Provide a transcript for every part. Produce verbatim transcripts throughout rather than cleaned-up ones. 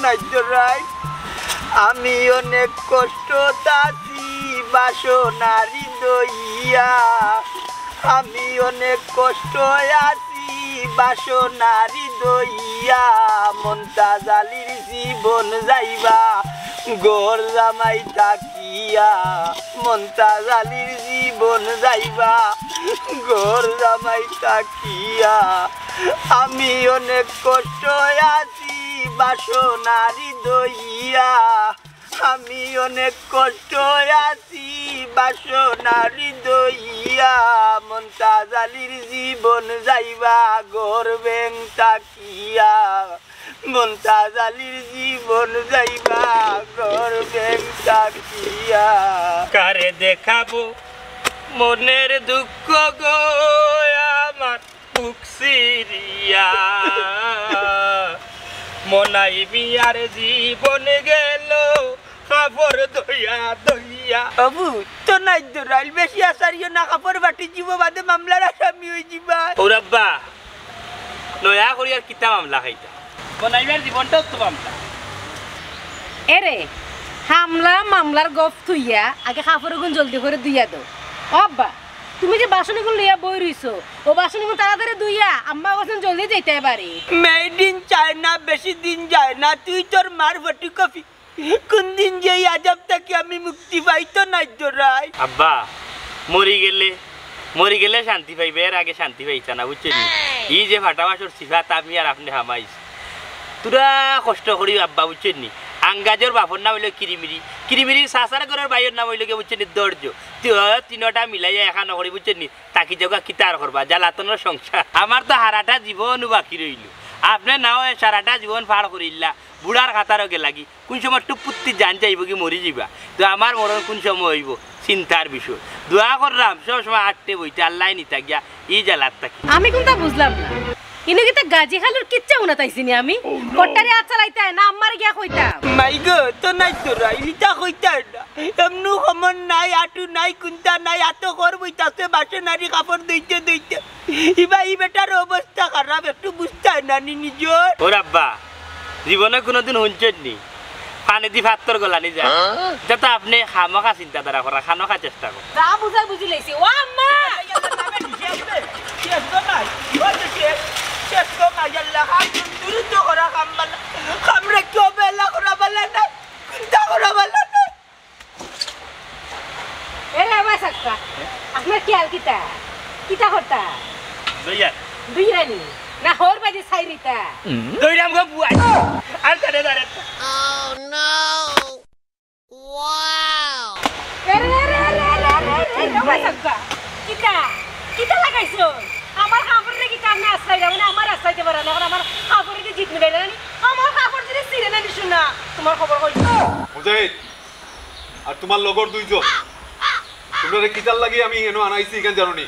নাইজরাই, আমি অনেক কষ্ট আছি বাসনারি দইয়া, আমি অনেক কষ্ট আছি বাসনারি দইয়া, মন্তাজ আলীর জীবন যাইবা ঘর জামাই থাকিয়া, মন্তাজ আলীর জীবন যাইবা ঘর জামাই থাকিয়া, আমি অনেক কষ্ট আছি বাসনারি দইয়া, আমি অনেক কষ্ট আছি বাসনারি দইয়া, মন্তাজ আলীর জীবন যাইবা ঘর বেং থাকিয়া, মন্তাজ আলীর জীবন যাইবা ঘর বেং থাকিয়া। কারে দেখাবো মনের দুঃখ গো আমার বুক সিরিয়া, মনাই মিয়ার জীবন গেল কাপড় ধইয়া ধইয়া। বাবু, তো নাই দৌড়াইল, বেশি আসারিও না, কাপড় বাটি জীব বাদে মামলার আসামি হয়ে যিবা। ওরাব্বা, নয়া করি আর কিতা মামলা খাইতা? মনাই মিয়ার জীবনটাও তো মামলা। এরে, হামলা মামলার গফ থইয়া আগে কাপড়গুন জলদি করে ধুইয়া দেও। ও আব্বা, তুমি যে বাসনগুন লইয়া বই রইছো, ও বাসনগুন তাড়াতাড়ি ধুইয়া আম্মা কইছইন জলদি যাইতায় বাড়ি। মেড ইন চায়না, বেশি দিন যায় না, তুই তোর মার ফটোকপি। কোন দিন যে এই আজাব থাকি আমি মুক্তি পাই তো নাই দৌড়াই। আব্বা, মরি গেলে, মরি গেলে শান্তি পাইবে, এর আগে শান্তি পাইতা না, বুঝছইন নি? এই যে ফাটা বাসর সিফাত আমি আর আপনে হামাইছি। তোরা কষ্ট করি আব্বা, বুঝছইন নি? আঙ্গাজর বাপর নাম অইলো কিরিমিরি, কিরিমিরির চাচার ঘরর ভাইর নাম অইলো গিয়া, বুঝছইন নি, ধৈর্য। তি-, তিনোটা মিলাইয়া এখান করি, বুঝছইন নি? তাকি যাউক্কা কিতা আর করবা, জ্বালাতনর সংসার। আমার তো হারাটা জীবনও বাকি রইল। আপনে নাও এ সারাটা জীবন পার করিলা, বুড়ার কাতারও গেলাগি। কোন সময় টুপুত্তি জান যাইবো গি, মরি যিবা। তো আমার মরণ কোন সময় অইবো, চিন্তার বিষয়। দোয়া কররাম সব সময় আট্টে বইতে, আল্লায় নিতা গিয়া ই জ্বালাত থাকি। আমি কুনতা বুঝলাম না, ইনো কিতা গাজী খালুর কিচ্ছা হুনাত আইছি নি আমি? কট্টারে আত চালাইতায় না আম্মারে গিয়া কইতাম? মাই গো, তো নাই দৌড়াইল, ইতা কইতায় না। এমনু কমর নাই, আটু নাই, কুনতা নাই, আতো কর বইতাছে বাসনারি কাপড় ধইতে ধইতে। ইবা ই বেটার অবস্থা খারাপ, একটু বুঝতায় না নি নিজর। ওর আব্বা, জীবনে কোনোদিন হুনছইন নি পানি দি ফাত্তর গলানি যায়? ইতা তো আপনে খামোখা চিন্তাধারা করা, খামোখা চেষ্টা করা। যা বুঝার বুঝি লাইছি। ও আম্মা! এরে, ওবা সাক্কা, আপনার খেয়াল কিতা? কিতা করতা? দইয়া। দইয়া নি? না, হর বাজে সাইরিতা। দইরাম গো বুয়া। আর কানে ধরে। এরে, এরে, এরে, ওবা সাক্কা। কিতা? কিতা লাগাইছো? আমার কাপড়রে কিতা আপনে আশ্রয় দেবেন? আমার আশ্রয় দেবার না, এখন আমার কাপড়রে কি জিত নিবে না নি? আমার কাপড় যদি ছিঁড়ে না নিছো না, তোমার খবর কই? মুজাহিদ, আর তোমার লগর দুইজন, তোমরারে কিতার লাগি আমি এনো আনাইছি, ইখান জানো নি?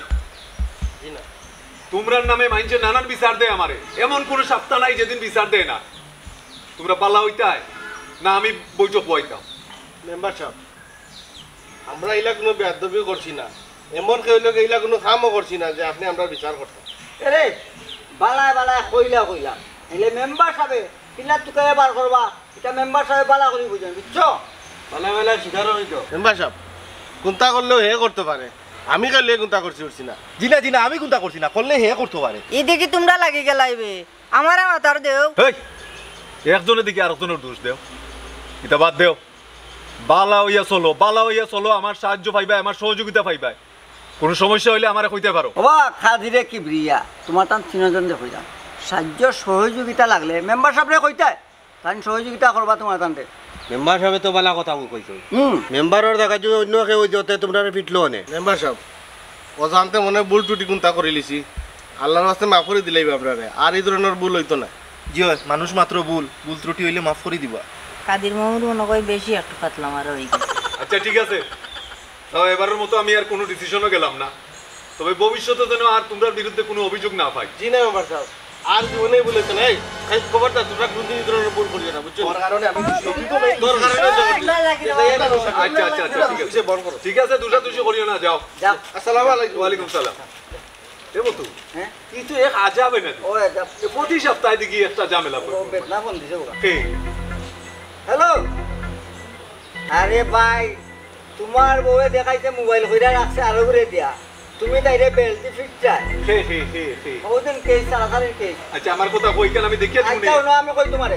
জি না। তোমরার নামে মাইনষে নানান বিচার দেয় আমারে, এমন কোনো সাপ্তা নাই যেদিন বিচার দেয় না। তোমরা বালা অইতায় না আমি বৈঠক বওয়াইতাম? মেম্বার সাব, আমরা ইলা কোনো বেয়াদবিও করছি না, এমন কেউ লোক ইলা কোনো কামও করছি না যে আপনে আমরার বিচার করতা। এরে, বালায় বালায় কইলা কইলা, এলে মেম্বার সাবে কিলা তুকাইয়া বার করবা, ইটা মেম্বার সাবে বালা করি বুঝইন, বুঝছো? বালায় বালায় স্বীকারও অইতো। মেম্বার সাব, কুন্তা করলেও হে করতো পারে, আমি করলে কুন্তা করছি উঠছি না। জি না, জি না, আমি কুন্তা করছি না, করলে হে করতো পারে। ই দেখি তোমরা লাগি গেলাইবে, আমারে মাতার দেও। হেই, একজনে দেখি আরকজনর দোষ দেও, ইটা বাদ দেও। বালা অইয়া চলো, বালা অইয়া চলো, আমার সাহায্য পাইবায়, আমার সহযোগিতা পাইবায়। কোনো সমস্যা অইলে আমারে কইতায় পারো। ওবা কাদিরে কিবরিয়া, তোমার তান তিনজনরে কইলাম, সাহায্য সহযোগিতা লাগলে মেম্বার সাবরে কইতায়, তান সহযোগিতা করবা তোমার তানরে। মেম্বার সাবে তো বালা কথা কইছো। হুম। মেম্বারর জাগাত যদি অইন্য কেউ অইতো, তে তোমরারে পিটলো অনে। মেম্বার সাব, অজান্তে মনে ভুল ত্রুটি কুন্তা করিলিছি, আল্লার ওয়াস্তে মাফ করি দিলাইবা আমরারে, আর ই ধরনর ভুল অইতো না। জি অয়, মানুষ মাত্র ভুল, ভুল ত্রুটি অইলে মাফ করি দিবা। কাদির মামুর মনে কয় বেশি একটু পাতলা মারা অই গেছে। আচ্ছা, ঠিক আছে, তাও এবারর মতো আমি আর কোনো ডিসিশনও গেলাম না, তবে ভবিষ্যতে যেন আর তোমরার বিরুদ্ধে কোনো অভিযোগ না পাই। জি না মেম্বার সাব, আর জীবনে ভুল অইতো না। এই, এই খবরদার, তোমরা কোনদিন ই ধরনর ভুল করিও না, বুঝছো? তোর কারণে আমি দুষী অইছি। তোর কারণে তো আচ্ছা, আচ্ছা, আচ্ছা, ঠিক আছে। কিসে বল করো? ঠিক আছে, দুষাদুষি করিও না, যাও। যাও। আসসালামু আলাইকুম। ওয়ালাইকুম সালাম। এ বন্ধু, হ্যাঁ? তুই তো এক আজাবে না। ও, এক আজাব। এ প্রতি সপ্তাহে দেখি একটা ঝামেলা ও, করে। বেদনা ফোন দিছে ওরা। কে? হ্যালো। আরে ভাই, তুমার বউয়ে দেখাইছে মোবাইল কইরা রাখছে আরো ঘুরে দিয়া। তুমি তাইরে বেল্টি ফিটছায়। হে, হে, হে, হে। কতদিন কেস, সারাসারির কেস। আচ্ছা, আমার কথা কই কেন, আমি দেখিয়া দিমু নি। আচ্ছা, হুনো, আমি কই তুমারে।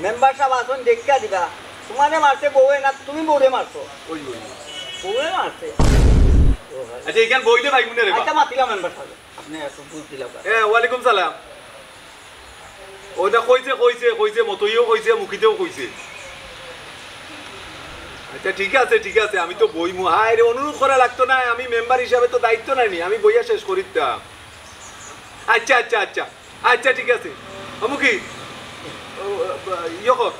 মেম্বার সাব আছইন, দেখিয়া দিবা। তুমারে মারছে বউয়ে না, তুমি বউরে মারছো? ওই, ওই। বউয়ে মারছে। আচ্ছা, এখান বইলে ভাই মনে রে বা। আচ্ছা, মাতিলাম মেম্বার সাব। আপনে একটু বুঝ দিলাম। এ, ওয়ালাইকুম সালাম। ওটা কইছে, কইছে, কইছে, মতইও কইছে, মুখিতেও কইছে। আচ্ছা, ঠিক আছে, ঠিক আছে, আমি তো বইমু। হায় রে, অনুরোধ করা লাগতো না, আমি মেম্বার হিসাবে তো দায়িত্ব নাই নি, আমি বইয়া শেষ করিতাম। আচ্ছা, আচ্ছা, আচ্ছা, আচ্ছা, ঠিক আছে। অমুকি, ও, ও, ইয়ে কর,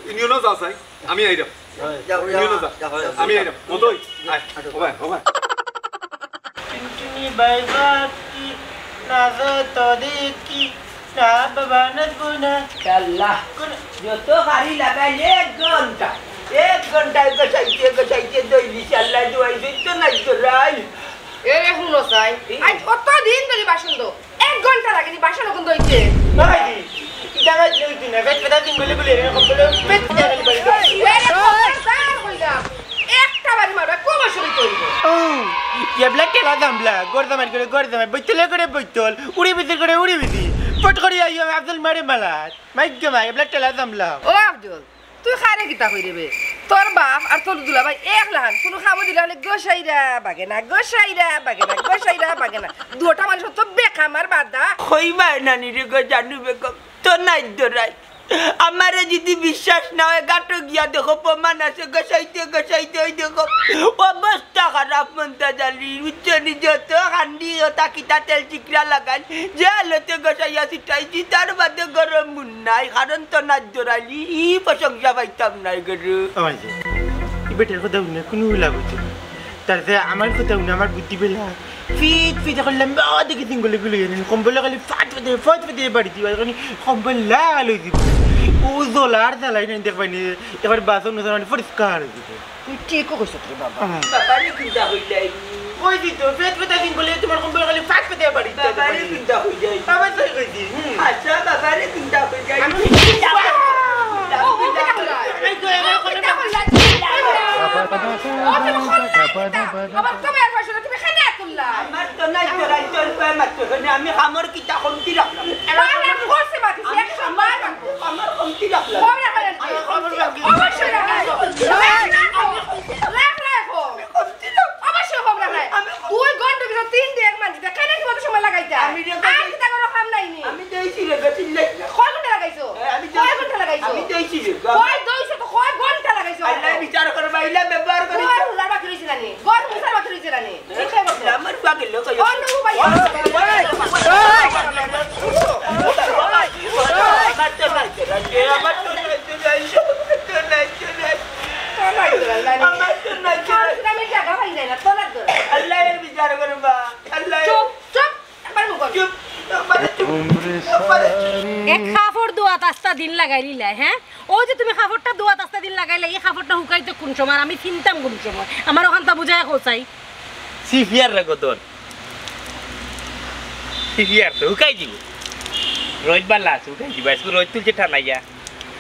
ইউনিয়নও যা চাই, আমি আইরাম। যাও, ইউনিয়নও যা, যাও, যাও, আমি যাও। আইরাম। মতই, আয়, ও ভাই, ও ভাই। টুনটুনি ভাই বাতি, না যত দেখি, না বাবা না গুনা। আল্লাহ, যত গাড়ি লাগাইলে এক ঘন্টা, এক ঘন্টায় গোসাইতে গোসাইতে দই দিছে, আল্লাহ দোয়াই সত্য নাই তো রাই। এরে হুনো চাই, আজ কত দিন ধরি বাসন দো, এক ঘন্টা লাগেনি বাসন অখন দইতে। ভাই, ইটা ভাই লই দিন, পেট পেটা দিন বলে বলে, এরকম বলে পেট পেটা খালি বাড়ি দাও। এরে খবরদার কইলাম, একটা বাড়ি মারবা, কোন অসুবিধা হইব? ও, এবলা ঠেলা দামলা, গর দামাই করে গর দামাই, বৈতলে করে বৈতল, উড়ি বিদির করে উড়ি বিদি, পট করি আইও আব্দুল মারে মালাত। মাইকে মাই, এবলা ঠেলা দামলা। ও আব্দুল, তুই কারে কিতা কইরে বে? তোর বাপ আর তোর দুলাভাই এক লাখান, কুনু কামো দিলে অইলে গোসাইরা বাগে না, গোসাইরা বাগে না, গোসাইরা বাগে না। দুইটা মানুষ তো বেকামার বাদা। কইবায় নানি রে গো জানু বেগম, তো নাই দরাই। আমারে যদি বিশ্বাস না অয়, ঘাটো গিয়া দেখো, প্রমাণ আছে, গোসাইতে গোসাইতে ওই দেখো, অবস্থা খারাপ মন্তাজ আলী, বুঝছো নি? যত কান্দি, ওটা কিতা তেল চিকরা লাগাইল, যে আলোতে গোসাইয়া ছিটাইছি, তার বাদে গরম মুন নাই, কারণ তো নাচ জোরাইলি, ই প্রশংসা পাইতাম নাই গরু। আমার যে, ই বেটার কথা হুনে কুনু লাভ অইতো না। তার যে আমার কথা হুনে আমার বুদ্ধি বেলা, ফিট ফিট করলাম, বা দেখি সিঙ্গলে গুলি এনে, কম্বল খালি ফাট ফাটে, ফাট ফাটে বাড়ি দিবা, খালি কম্বল লাল অই দিবা। ও জ্বলার জ্বালাই নাই দেখবায় নি, এবার বাসন উসন মানে পরিষ্কার অই দিবা। তুই ঠিকও কইছত রে বাবা। হুম। বাবারে চিন্তা কইলাই। কই দিত, পেট পেটা দিন বলে তোমার কম্বল খালি ফাট পেতে বাড়ি দিতে বাবারে পারি। চিন্তা কইলাই। বাবা তাই কইছি। হুম। আচ্ছা, বাবারে চিন্তা কইলাই। আমি ও, ও, বেটা কইলা। এই তো, এবার করে চিন্তা কইলাই। ও, তুমি কোন লাইন এটা? আবার কবে আর পাইছো না, তুমি খালি আতুল্লা। আমার তো নাই তো রাইতর পায় মাত্র, আমি কামর কিতা কমতি রাখলাম। বার বার করছে মাতিছে, একশো বার বার। আমার কমতি রাখলাম। কম রাখা যাচ্ছে। আমি কমতি রাখলাম। অবশ্যই রাখা যাচ্ছে। রাখ, রাখ, রাখ, রাখ। কমতি রাখ। অবশ্যই কম রাখা যায়। আমি কম তুই ঘন্টা ভিতরে তিন দিন এক মানছি, তা কেন কি মতো সময় লাগাইতা? আমি যে আর কিতা করো কাম নাই নি? আমি দেইছি রে, গেছি লে। কয় ঘন্টা লাগাইছো? হ্যাঁ, আমি কয় দেইছি। ঘন্টা লাগাইছো? আমি দেইছি রে। কয় দইছো তো কয় ঘন্টা লাগাইছো? আল্লাহ বিচার করবা, ইলা ব্যবহার করি। ঘর হুজার বাকি রইছে না নি? ঘর হুজার বাকি রইছে না নি? আমার পাগল লোক। ও, নো, ভাই। ওই, ওই, ওই। আমার তো নাই, আমার তো নাই, আমার তো নাই, আমার তো নাই। আমার তো নাই। আমি জায়গা পাই যায় না, তোরা তো। আল্লাহ এর বিচার করবা। আল্লাহ। চুপ, চুপ। একবার মুখ বন্ধ। চুপ। একবারে চুপ। একবারে চুপ। এক কাপড় ধোয়াত আস্তা দিন লাগাইলিলায়, হ্যাঁ? অউ যে তুমি কাপড়টা ধোয়াত আস্তা দিন লাগাইলায়, ই কাপড়টা হুকাইতো কুন সময়? আর আমি চিনতাম কুন সময়? আমার অখানতা বুঝাইয়া কও চাই। সিফিয়ার রে গদন। সিফিয়ার তো হুকাই দিবো। রইদ বালা আছে, হুকাই দিবো। আইজকু রইদ তুলছে টানাইয়া।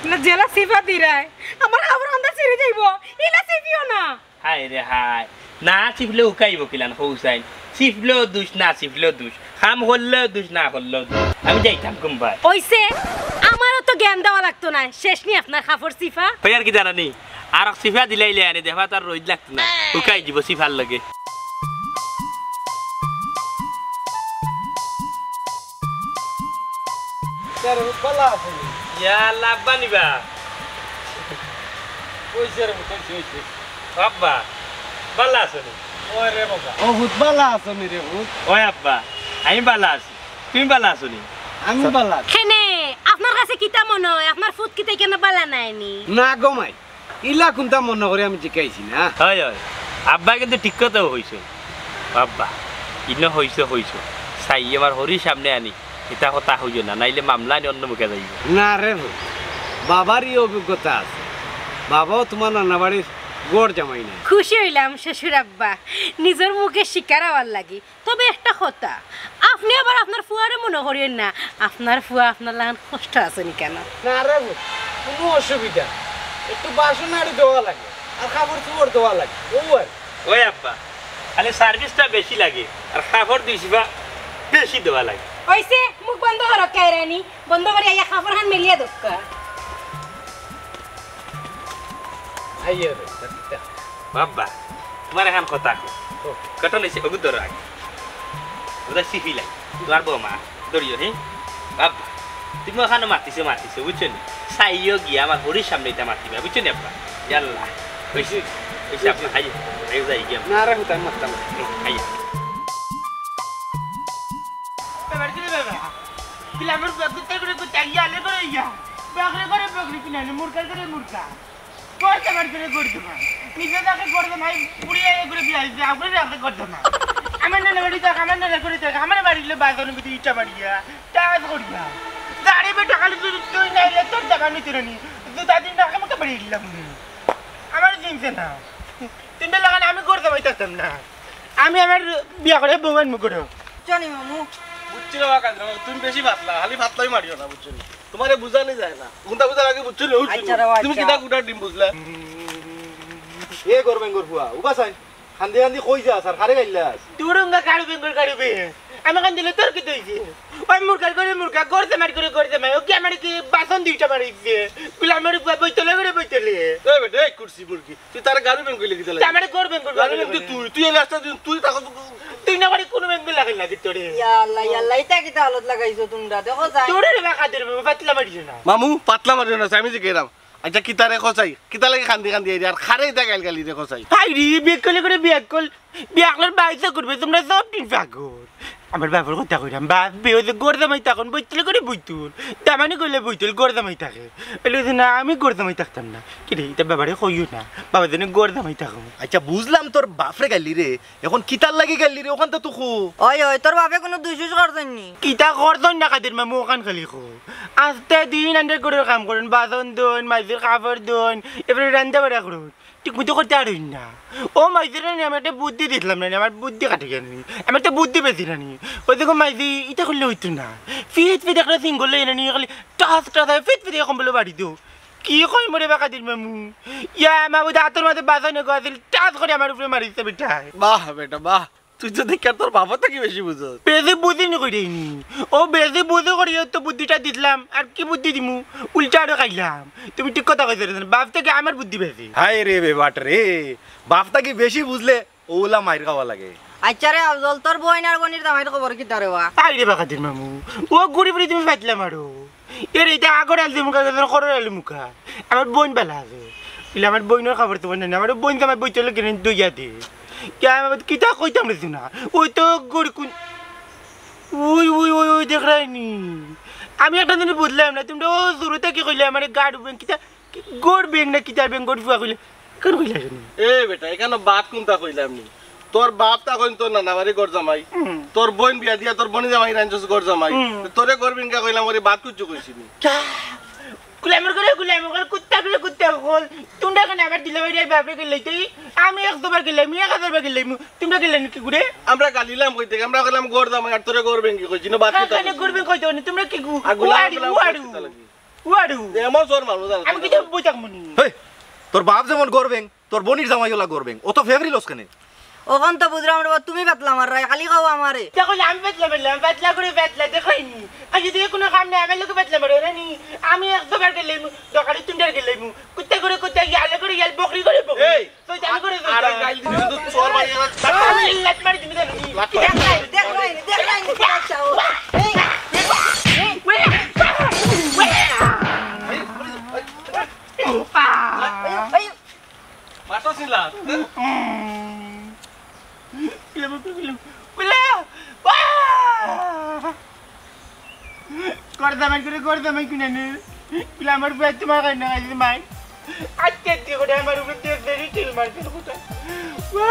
না, যেলা সিফা দিরায়, আমার কাপড় অখানতা ছিড়ি যাইবো। ইলা সিফিও না। হায় রে হায়। না সিফলে হুকাইবো কিলান, কও চাই। সিফলেও দুষ, না সিফলেও দুষ। কাম করলেও দুষ, না করলেও দুষ। আমি যাইতাম কুনবায়। অইছে, আমারও তো জ্ঞান দেওয়া লাগতো নায়। শেষ নি আপনার কাপড় সিফা? অই আর কি জানানি? আর এক সিফা দিলাইলে আরে দেখবা তার রইদ লাগতো না। হুকাই দিবো সিফার লগে। স্যার, ভালা আছইন নি? ইয়া আল্লাহ, আব্বা নি বা? অইছে রে, অইছে, অইছে। আব্বা, ভালা আছো নি? ওই রে বাবা। ও পুত, ভালা আছো নি রে পুত? ওই আব্বা, আমি ভালা আছি। তুমি ভালা আছো নি? আমি ভালা আছি। কেনে, আপনার কাছে কিতা মনে অয়? আপনার পুত কিতা কেনে ভালা নায় নি? না গো মাই, ইলা কুনতা মনো করি আমি জিকাইছি না। হয়, হয়। আব্বায় কিন্তু ঠিক কথাউ কইছইন। আব্বা, ইনো কইছো, কইছো। চাই আমার হরির সামনে আনি। ইতা কথা কইও না, নাইলে মামলা নি অন্য মুখে যাইবো। না রে পুত, বাবার ই অভিজ্ঞতা আছে। বাবাও তুমার নানা বাড়ির ঘর জামাই নায়। খুশি অইলাম শ্বশুর আব্বা, নিজর মুখে স্বীকার অওয়ার লাগি। তবে একটা কথা, আপনে আবার আপনার ফুয়ারে মনো করিয়েন না, আপনার ফুয়া আপনার লাখান কষ্ট আছে নি কেনে? না রে পুত, কুনু অসুবিধা। একটু বাসন আরো দেওয়া লাগে, আর কাপড় চোপড় দেওয়া লাগে। ও আর ওই আব্বা, খালি সার্ভিসটা বেশি লাগে, আর কাপড় দুই সিফা বেশি দেওয়া লাগে। অইছে, মুখ বন্ধ করো, কেরানি। বন্ধ করি আইয়া কাপড় খান মেলিয়া দোক্কা। আইয়া রে, বাবা, তোমার এখন কথা কো। কটন এসে ওগু ধরো আগে। ওটা সিফি লাগে। তোমার বৌমা, ধরিও, হ্যাঁ? বাবা, তুমি ওখানে মাতিছো, মাতিছো, বুঝছো নি? সাইও গিয়া আমার হরির সামনে এটা মাতিবা, বুঝছো নি আব্বা? ইয়াল্লা, ওই সে, ওই সে আব্বা, হাই, হাই, যাই গিয়া। না রে, হুতাম মারতাম। হাই। বাবা, কি রে বাবা? কিলামর বাগুতে করে গুতে আইয়া, আলে করে আইয়া। বাকরে করে বাকরি কিনালে, মুরকার করে মুরকা। করতে পারছে না, করতে পার। নিজে তাকে করতে নাই, পুড়িয়ে এগুলো দিয়ে আসবে, আপনি রাখতে করতে না। আমার নানা বাড়ি থাক, আমার নানা করে থাক, আমার বাড়ি হলো বাজারের ভিতরে ইটা মারিয়া, টাচ করিয়া। দাঁড়িয়ে বেটা খালি তুই, তুই নাইলে তোর দাবা নিতে রানি। জুতা দিন রাখে মতো বাড়ি দিলাম। আমার চিনছে না। তিনটা লাগান আমি করতে পারতাম না। আমি আমার বিয়া করে বউ আনবো করে। চনি মামু। বুঝছি রে বাবা, কাজী মামু, তুমি বেশি পাতলা, খালি পাতলাই মারিও না, বুঝছো নি? তোমারে বুঝানি যায় না। কোনটা বুঝার আগে বুঝছো নি? আচ্ছা রে, তুমি আচ্ছা। কিতা গুটার ডিম বুঝলা? এ করবেন গরফুয়া, উবা চাই। খান্দি খান্দি কই যাস আর খারে গাইল্লাস? দুরুঙ্গা কাড়ু বেঙ্গল কাড়ু বে। আমি কান দিলে তোর কি দইছে? ওই মুরগার করে মুরগা, গরদে মারি করে গরদে মারি। ও কি আমার কি বাসন দুইটা মারিছে? গুলামের উপর বইতলে করে বইতলে। এই বেটা, এই কুর্সি মুরগি। তুই তার গাড়ু বেঙ্গল লাগি দিলে। তা আমারে গরু বেঙ্গল গাড়ু লাগি বেঙ্গল দিলে। তুই, তুই এই রাস্তা তুই, তুই তাকে তুই না করে কোনো বেঙ্গল লাগে না তোরে। ইয়া আল্লাহ, ইয়া আল্লাহ, ইতা কিতা হালত লাগাইছো তোমরা? দেখো যাই। তোরে রে বাকা দের পাতলা মারিও না। মামু, পাতলা মারিও না, আমি যে গেলাম। আচ্ছা, কিতা রে কসাই? কিতা লাগি কান্দি কান্দি আইরে? আর খারে ইতা গাইল গালি রে কসাই? হাই রে, বেকলে করে বেকল, বেকলর বাইসা করবে তোমরা সব দিন পাগল। আমার বাবার কথা কইরাম, বাপ বেয়ে যে গরদামাই তখন বইতলে করে বইতুল, দামানি করলে বইতুল গরদামাই থাকে। এলে যে না, আমি গরদামাই থাকতাম না। কি রে, ইতা বাবারে কইও না, বাবা যেন গরদামাই থাকো। আচ্ছা, বুঝলাম তোর বাপরে গালি রে, এখন কিতার লাগি গালি রে, ওখান তো তুকু। ওই, ওই, তোর বাপে কোনো দুষুষ করছেন নি? কিতা করছেন না কাদের মামু, ওখান খালি কো। আস্তে দিন আন্ডার করে কাম করেন, বাসন ধোন, মাইজের কাপড় ধোন, এবারে রান্দা বাড়া করুন। ঠিক মতো করতে আর হইন না। ও মাইজের নি, আমি একটা বুদ্ধি দিছিলাম না নি, আমার বুদ্ধি কাটে গেল নি। আমি একটা বুদ্ধি পেয়েছি না নি। ওই দেখো মাইজি, ইটা করলে হইতো না। ফিট ফিট একটা সিঙ্গল লই না নি, খালি টাস টাস হয়, ফিট ফিট কম্বল বাড়ি দিও। কি কই মরে বাকা দিল মামু? ইয়া মামু, দাঁতর মাঝে বাজানো গো আছিল, টাস করে আমার উপরে মারিছে বেটায়। বাহ বেটা, বাহ। তুই তো দেখি আর তোর বাবা থাকি বেশি বুঝস। বেশি বুঝি নি কই দেয়নি। ও বেশি বুঝি করি তো বুদ্ধিটা দিলাম, আর কি বুদ্ধি দিমু? উল্টা আরো খাইলাম। তুমি ঠিক কথা কইছো রে, বাপ থাকি আমার বুদ্ধি বেশি। হায় রে বেবাট রে, বাপ থাকি বেশি বুঝলে ওলা মাইর খাওয়া লাগে। আচ্ছা রে আফজল, তোর বইন আর বনির জামাইর খবর কিতা রে বা? আই রে বাকাদির মামু, ও ঘুরি ফিরি তুমি ফাইতলা মারো। এর এটা আগর আলু মুখা, গেছে খরর আলু মুখা। আমার বইন বালা আছে। ইলে আমার বইনর খবর তো বইন না, আমার বইন তো আমার বই চলে কিনে দইয়া দে। কে আমার কিতা কইতাম রে না? ওই তো ঘুরি কোন, ওই, ওই, ওই, ওই, দেখ রাইনি। আমি একটা জিনিস বুঝলাম না, তোমরা ও শুরু থেকে কইলে আমার গাড় উবেন কিতা, কি গড় বেং না কিতা বেং গড় ফুয়া কইলে, কেন কইলে কেন? এ বেটা, এখানে বাদ কোনটা কইলাম নি? তোর বাপ তখন তোর নানা বাড়ি ঘর জামাই, হুম। তোর বইন বিয়া দিয়া তোর বনি জামাই রাঞ্জস ঘর জামাই, হুম। তোরে ঘর বেঙ্গা কইলাম, ওরে বাদ কুচ্ছু কইছি নি। কা? গুলামর করে গুলাম, ওখানে কুত্তা করে কুত্তা হল। তোমরা কেন আমার দিলে বাইরে বাপরে গেলে তুই? আমি এক দুবার গেলাম, এক হাজার বার গেলাম, তোমরা গেলে নাকি ঘুরে? আমরা গালিলাম কই থেকে? আমরা কইলাম ঘর জামাই আর তোরে ঘর বেঙ্গি কইছি না, বাদ কার কোনটা কানে কইছি? ঘুরবে কইতো না, তোমরা কি গু-, আর গুলাম ওয়াড়ু, গুলাম ওয়াড়ু। কইছি তাহলে কি? ওয়াড়ু। এমন জোর মারবো জানো আমি তো। কিতা বই থাকমু নি? হেই, তোর বাপ যেমন গরবেং, তোর বনির জামাই ওলা গরবেং। অত ফেভারি লস কেনে? অখন তো বুঝলাম রে বা, তুমি বেতলা মাররায়, খালি কও আমারে। তা কইলে আমি বেতলা মারলাম, বেতলা করে বেতলা দেখাইনি। আর যদি কোনো কাম নাই, আমার লোকে বেতলা মারো না নি। আমি এক দুবার গেলাইমু, দরকারে তিনবার গেলাইমু। কুত্তা করে কুত্তা, ইয়ালে করে ইয়াল, বকরি করে বকরি। এই, শয়তানি করে আরে শয়তান। গাইল দিবি কিন্তু চোর বাড়ি আমার। আমি লাত মারি দিবি জানি। লাত মারি। দেখ নাই, দেখ নাই, দেখ নাই, দেখ নাই, কিতা চাও? এই, এই, এই, এই, এই। মারতাছি না। পিলা, পিলা, পিলা। ওয়া! গর্দা মাই করে, গর্দা মাই কিনে নে। পিলা আমার পেট তোমার খাই না, খাই মাই। আজকে দিয়ে করে আমার উপরে দিয়ে দেরি টিল মারছে কোথা। ওয়া!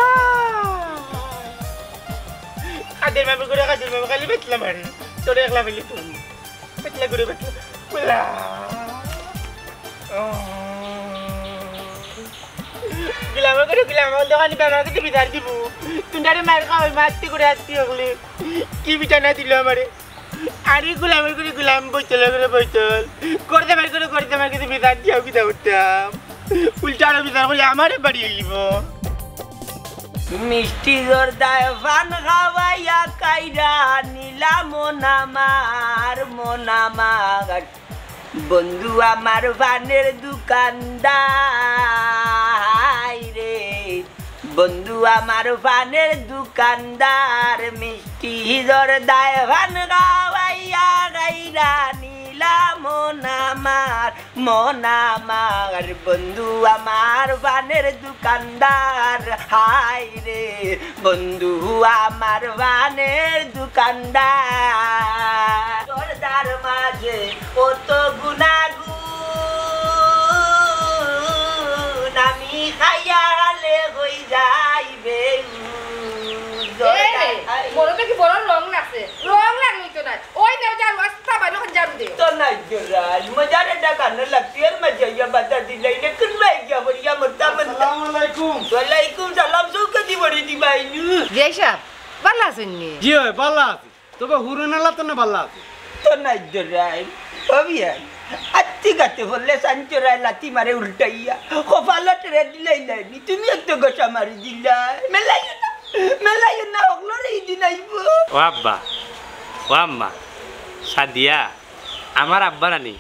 কাদের মামি করে, কাদের মামি খালি বেতলা মারে। তোরে একলা ফেলি তুমি। বেতলা করে বেতলা। পিলা। গুলাম করে গুলাম, আমার দোকানে বেমার কিন্তু বিচার দিব। তুন্ডারে মার খাওয়াই, মারতে করে আসতে হলে। কি বিচার না দিল আমারে? আরে গুলাম করে গুলাম, বৈতল করে বৈতল। করতে মার করে করতে মার কিন্তু বিচার দিয়াও কিতা করতাম। উল্টা আরো বিচার করি আমারে বাড়ি আইলিব। মিষ্টি জর্দায় পান খাওয়াইয়া কাইরা নিলা মন আমার, মন আমার। বন্ধু আমার পানের দোকানদার রে, বন্ধু আমার পানের দোকানদার, মিষ্টি জর্দায় পান খাওয়াইয়া কাইরা নিলা মন আমার, মন আমার। বন্ধু আমার পানের দোকানদার, হায় রে, বন্ধু আমার পানের দোকানদার। জর্দার মাঝে অত গুণাগুণ, আমি খাইয়া হালে হই যাইবে। জর্দার এই, মনে তো কি বড় রং লাগছে, রং লাগলেই তো নাই। ওই নেও ঝাড়ু, আস্তা বাইরে ওখানে ঝাড়ু দে। তো নাই জোরাল, মজার এটা কানো লাগছে, এর মাঝে ইয়া বাধা দিলাই রে, কোন ভাই গিয়া বড়িয়া মরতা মরতা। আসসালামু আলাইকুম। ওয়ালাইকুম সালাম, চৌকে দি বড়ি দি বাইনু। বিয়াই সাহেব, ভালা আছইন নি? জি অয়, ভালা আছি। তবে হুরুনালা তো না ভালা আছি। তো নাই জোরাল, ও বিয়াই, আত্তি গাতে বললে সাঞ্চরায় লাথি মারে উল্টাইয়া, কপালত রে দিলাই লাইনি, তুমি একটু গোসা মারি দিলাই। মেলাইও না, মেলাইও না, হকলরে ইদিন আইব। ও আব্বা, ও আম্মা, সাদিয়া, আমার আব্বা নানি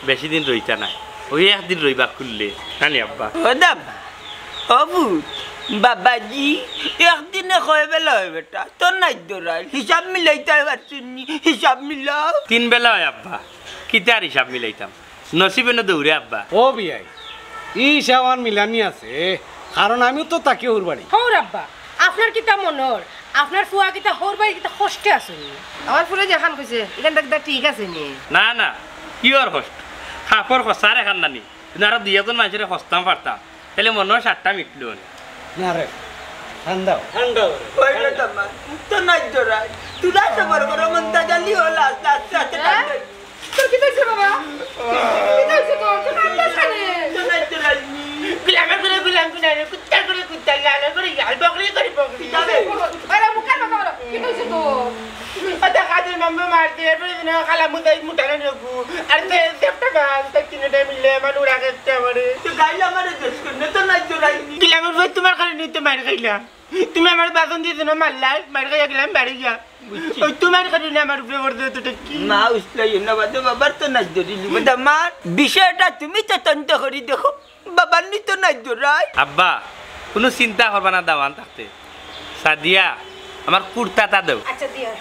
বেশি দিন রইতা নায়, ওই একদিন রইবা খুললে নানি আব্বা। ও দাবা, ও পুত, বাবাজি, একদিনে কয় বেলা অয় বেটা? তো নাই জোরাল, হিসাব মিলাইতায় পারছইন নি, হিসাব মিলাও। তিন বেলা অয় আব্বা, কিতা আর হিসাব মিলাইতাম, নসিবে না দৌড়ে আব্বা। ও বিয়াই, ই হিসাব আমার মিলানি আছে, কারণ আমিও তো থাকি হউর বাড়ি। হউর আব্বা, আপনার কিতা মনর? আপনার ফুয়া কিতা হউর বাড়ি কিতা কষ্টে আছইন নি? আমার ফুয়ায় যেখান কইছে, ইখান থাকি তা ঠিক আছে নি? না, না, কিওর কষ্ট? কাপড় কষার এখান নানি, কিন্তু আরো দুই একজন মানষরে কষতাম পারতাম, তাইলে মনর সারটা মিটলো নে। না রে, ঠান্ডা অও। ঠান্ডা অও। ওই রে তোমার, তো নাই জোরাল, তুলা সবর করো, মনটা জালি হল, আস্তে আস্তে আস্তে হ্যাঁ? ঠান্ডা। তোর কিতা অইছে বাবা? কিতা অইছে তোর? তুই কান্দাস কেনে? তো নাই জোরাল। গুলামের করে গুলাম কিনা রে, কুত্তার করে কুত্তা, লালের করে লাল, বকরি করে বকরি। কিতা রে? আরে মুখের কথা বলো, কিতা অইছে তোর? ওটা কাজের মামা মারছে, এরপরে দিন খালা মুদাই মুটানো নেবু। আর সে সেফটা বাস, তাই কিনে মিললে আমার উড়া গেছে আমারে। তো গাইল আমারে দেশ করে, তো নাই জোরাল। গুলামের ভাই তোমার কারণে তো মার খাইলাম। তুমি আমার বাসন দিয়ে দিন মারলাই, মার খাইয়া গেলাম বাড়ি গিয়া। বুঝছি। ওই তোমার কারণে আমার উপরে পড়ছে অতটা কি? মা উসলাই না বাদে বাবার তো নাই জোরাল, বুঝা মার। বিষয়টা তুমি তদন্ত করি দেখো। বাবার নি তো নাই জোরাল। আব্বা, কুনু চিন্তা করবা না দামান থাকতে। সাদিয়া, আমার কুর্তাটা দেও। আচ্ছা, দিয়া।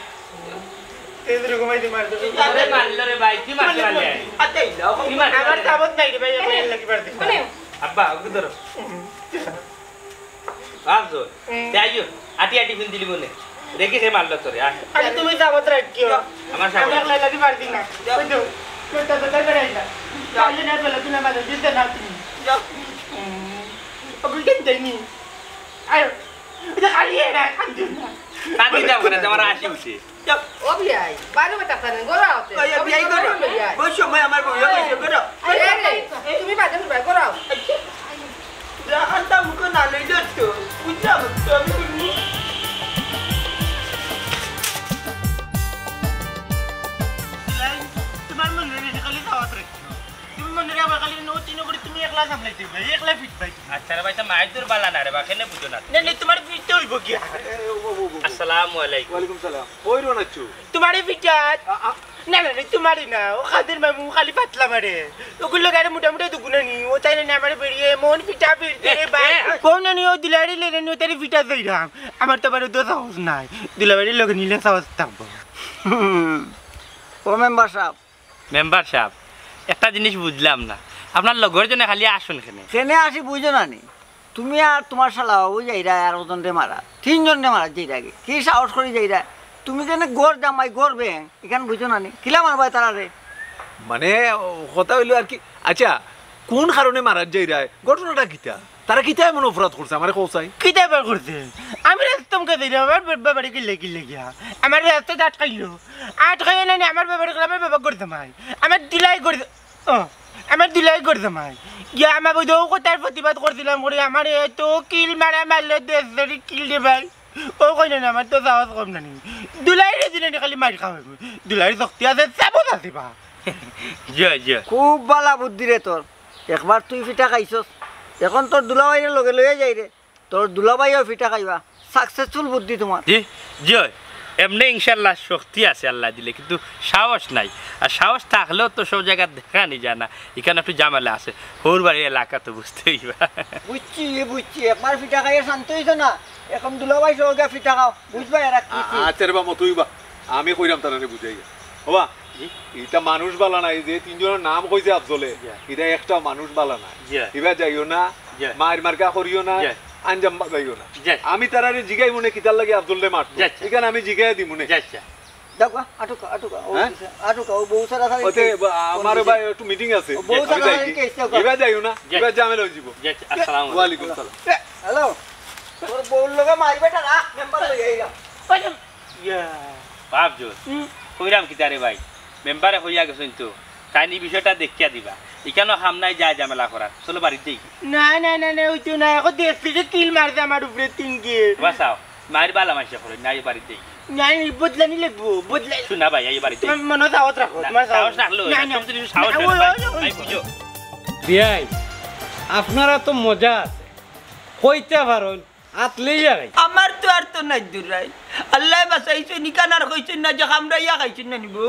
এই যে রকম এই যে মার দেবে। আরে মারলো রে ভাই, তুই মারতে পারলি? আচ্ছা, এই নাও। তুই মারতে আমার পারলি? তাবত নাই রে ভাই, আমি লাগি পারতে। কোনে? আব্বা, ওকে ধরো। আস ধর। হুম। তে আইও, আটি আটি ফিন দিলি মনে। দেখি সে মারলো তোরে, আয়। আরে তুমি তাবত রাখিও। আমার সাথে। আমি একলা লাগি পারতি না। ওই তো, তোর তো বেটা বেড়াই না। তাহলে না বেলা তুই না বাজার দিতে না তুমি। হুম। ওগুলো কেন যাইনি? আয়। এটা খালি এরা, খালি না। তাকে যাও করে, তোমার আসি উঠে। ও বিয়াই, বারো বেটা খানে, গোরা হতে। ওই বিয়াই গোরা। বই সময় আমার বউয়ে বইছে, গোরা। আরে, আরে, তুমি বাদে উঠবায়, গোরা। যা আনতা মুখে না লই যাস তো, বুঝলাম তো আমি বলবো। তোমার মনে নেই, খালি দাওয়াত রাখছো। তুমি মনে রাখবা, খালি নতি নগরী তুমি একলা সামলাইতে হইবে, একলা ফিট ভাই। আচ্ছা রে ভাই, তো মায়ের দূর বালা না রে বা, কেনে বুঝো না? না, না, তোমার ফিট তো হইব কি? আসসালামু আলাইকুম। ওয়ালাইকুম সালাম। ওই রোনাচ্ছু। তোমারই ফিটাত? আ, আ। না, না, না, তোমারই না। ও কাদের মামু খালি পাতলা মারে। ওগুলো গাড়ি মোটামুটি দুগুণা নি। ও চাই না আমারে বেরিয়ে মন ফিটা ফিরতে রে ভাই। এ, এ। কোন নি ও দিলারি লেরে নি ও তারি ফিটা দইরাম। আমার তো আবার অত সাহস নাই। দিলাবাড়ির লগে নিলে সাহস থাকবো। হুম। ও মেম্বার সাহেব। মেম্বার সাহেব, একটা জিনিস বুঝলাম না, আপনার লগর জনে খালি আসুন কেনে? কেনে আসি বুঝো না নি? তুমি আর তোমার শালা বাবু যাইরা আর ওজনরে মারা, তিনজনরে মারা যাইরা আগে। কি সাহস করি যাইরা? তুমি যেন গর জামাই, গর বেং, এখান বুঝো না নি? কিলা মারবায় তারারে? মানে, ও, কথা হইলো আর কি। আচ্ছা, কোন কারণে মারা যাইরা? ঘটনাটা কিতা? তারা কিতা এমন অপরাধ করছে? আমারে কও চাই। কিতা এবার করছে? আমি রাস্তা মুখে যাইরা, আমার বাবা বাড়ি কিল্লে কিল্লে গিয়া। আমার রাস্তা আটকাইলো। আটকাইয়া না নি, আমার বাবার, আমার বাবা গর জামাই। আমার দিলাই গর ও, আমার দুলাই গর জামাই। গিয়া আমার বউত কথার প্রতিবাদ করছিলাম করি, আমারে এত কিল মারা মারলো, দেশ ধরি কিল রে ভাই। ও কই না, আমার তো সাহস কম না নি। দুলাইরে দিনে খালি মাইর খাওয়াইবো। দুলাইর শক্তি আছে, চাবত আছে বা। জয়, জয়। খুব বালা বুদ্ধি রে তোর। একবার তুই ফিটা খাইছস, এখন তোর দুলাভাইরে লগে লইয়া যাইরে, তোর দুলাভাইও ফিটা খাইবা। সাকসেসফুল বুদ্ধি তোমার। জি, জি অয়। এমনে ইনশাআল্লাহ শক্তি আছে আল্লায় দিলে, কিন্তু সাহস নাই। আর সাহস থাকলেও তো সব জাগাত দেখানি যায় না, ইখান একটু ঝামেলা আছে। হউর বাড়ির এলাকা তো বুঝতে অইবা। বুঝছি, বুঝছি, একবার ফিটা খাইয়া শান্ত অইছো না, এখন দুলাভাই সহ গিয়া ফিটা খাও, বুঝবা এরা কি কি। আচ্ছা রে বা মতই বা, আমি কইরাম তারারে বুঝাইয়া। ও বা, জি? ইতা মানুষ বালা নায়, যে তিনজনর নাম কইছে আফজলে, জি। ইতা একটা মানুষ বালা নায়। জি। ইবা যাইও না, জি। মাইর মার্কা করিও না, জি। আঞ্জাম বাজাইও না। জি। আমি তারারে জিগাইমুনে কিতার লাগি আফজলরে মারতো। জি, আচ্ছা। ইখান আমি জিগাইয়া দিমুনে। জি, আচ্ছা। দেখো, আটুকা, আটুকা, ও হ্যাঁ? দিছে, আটুকা, ও বউ সারা সারি ওতে কেস, বা-, কোন আমার দিছে? ভাই একটু মিটিং আছে। ও বউ আমি সারা যাই সারি কি? কেস, দেখো। ইবা যাইও না, জি। ইবা ঝামেলা অইযিবো। জি, আচ্ছা, আসসালামু আলাইকুম। ওয়ালাইকুম সালাম। এ, হ্যালো, তোর বউর লগে মারবে না, রাখ, মেম্বার লই আইলাম। ওই যে ইয়া। বাপ জোর। হুম। কইরাম কিতা রে ভাই? মেম্বারে কইয়া গেছইন তো। তাইন ই বিষয়টা দেখিয়া দিবা। ইখানো কাম নাই যায় ঝামেলা করার। চলো বাড়িত যাই। না, না, না, না, অইতো না। এখন দেশ থেকে কিল মারছে আমার উপরে তিন গেট। বাঁচাও। মাইর বালা মাইনষে করইন না, আইও বাড়িত যাই। না, এই বদলানি লাগবো, বদলা- শুনা ভাই, আইও বাড়িত যাই। তোমার মনো দাওয়াত রাখো, না, তোমার সাহস সাহস রাখলো, না, না, না। তুমি যদি সাহস না, রাখো, ওই, ভাই, ওই, ওই। ভাই, বুঝো। বিয়াই, আপনারা তো মজা আছে। কইতা পারইন, আতলেই যাবে। আমার তো আর তো নাই দৌড়াই। আল্লায় বাঁচাইছইন, ইখান আর কইছইন না যে কামড়াইয়া খাইছইন না নিবো।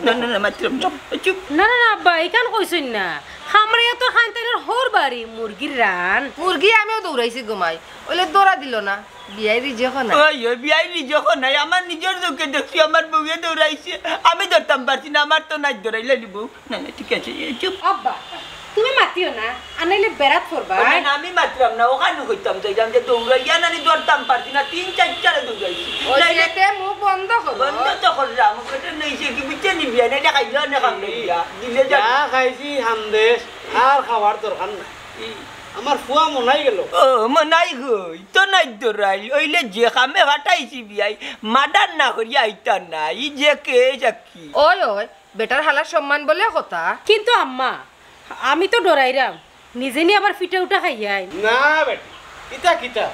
না, না, না, মাতরাম না। চুপ। না, না, না, আব্বা, ইখান কইছইন না। কামড়াইয়া তো খাইন তাইন হউর বাড়ি, মুরগির রান। মুরগি আমিও দৌড়াইছি গো মাই, অইলে দৌড়া দিল না। বিয়াই রিজেক্ট নাই। ওই, ওই, বিয়াই রিজেক্ট নাই। আমার নিজর চউখে দেখছি, আমার বউয়ে দৌড়াইছে। আমি ধরতাম পারছি না, আমার তো নাই দৌড়াইলে নিবো। না, না, ঠিক আছে, এ, চুপ। আব্বা, তুমি মাতিও না, আনাইলে বেড়াত পড়বা। ও না, না, আমি মাতরাম না, অখানউ কইতাম চাইরাম যে দৌড়াইয়া নানি ধরতাম পারছি না, তিন চাইরটারে দৌড়াইছি। ওই নাইলে যেতে মুখ বন্ধ করো। বন্ধ তো করলাম, ওখানে নেই সে কি বুঝছে নি বিয়া, নাইলে খাইলে অনেক কাম নাই বিয়া, দিলে যা। যা খাইছি হান্দেশ, আর খাওয়ার দরকার নাই। ই। আমার ফুয়া মনাই গেল। ও, মনাই গই, তো নাই দৌড়াই, অইলে যে কামে ফাটাইছি বিয়াই, মার্ডার না করিয়া আইতা না, ই যে কে সাক্ষী। ওই, ওই, বেটার হালার সম্মান বলে কথা। কিন্তু আম্মা, আমি তো ডরাইরাম, নিজে নি আবার ফিটা উঠা খাইয়াই। না বেটি, ইতা কিতা?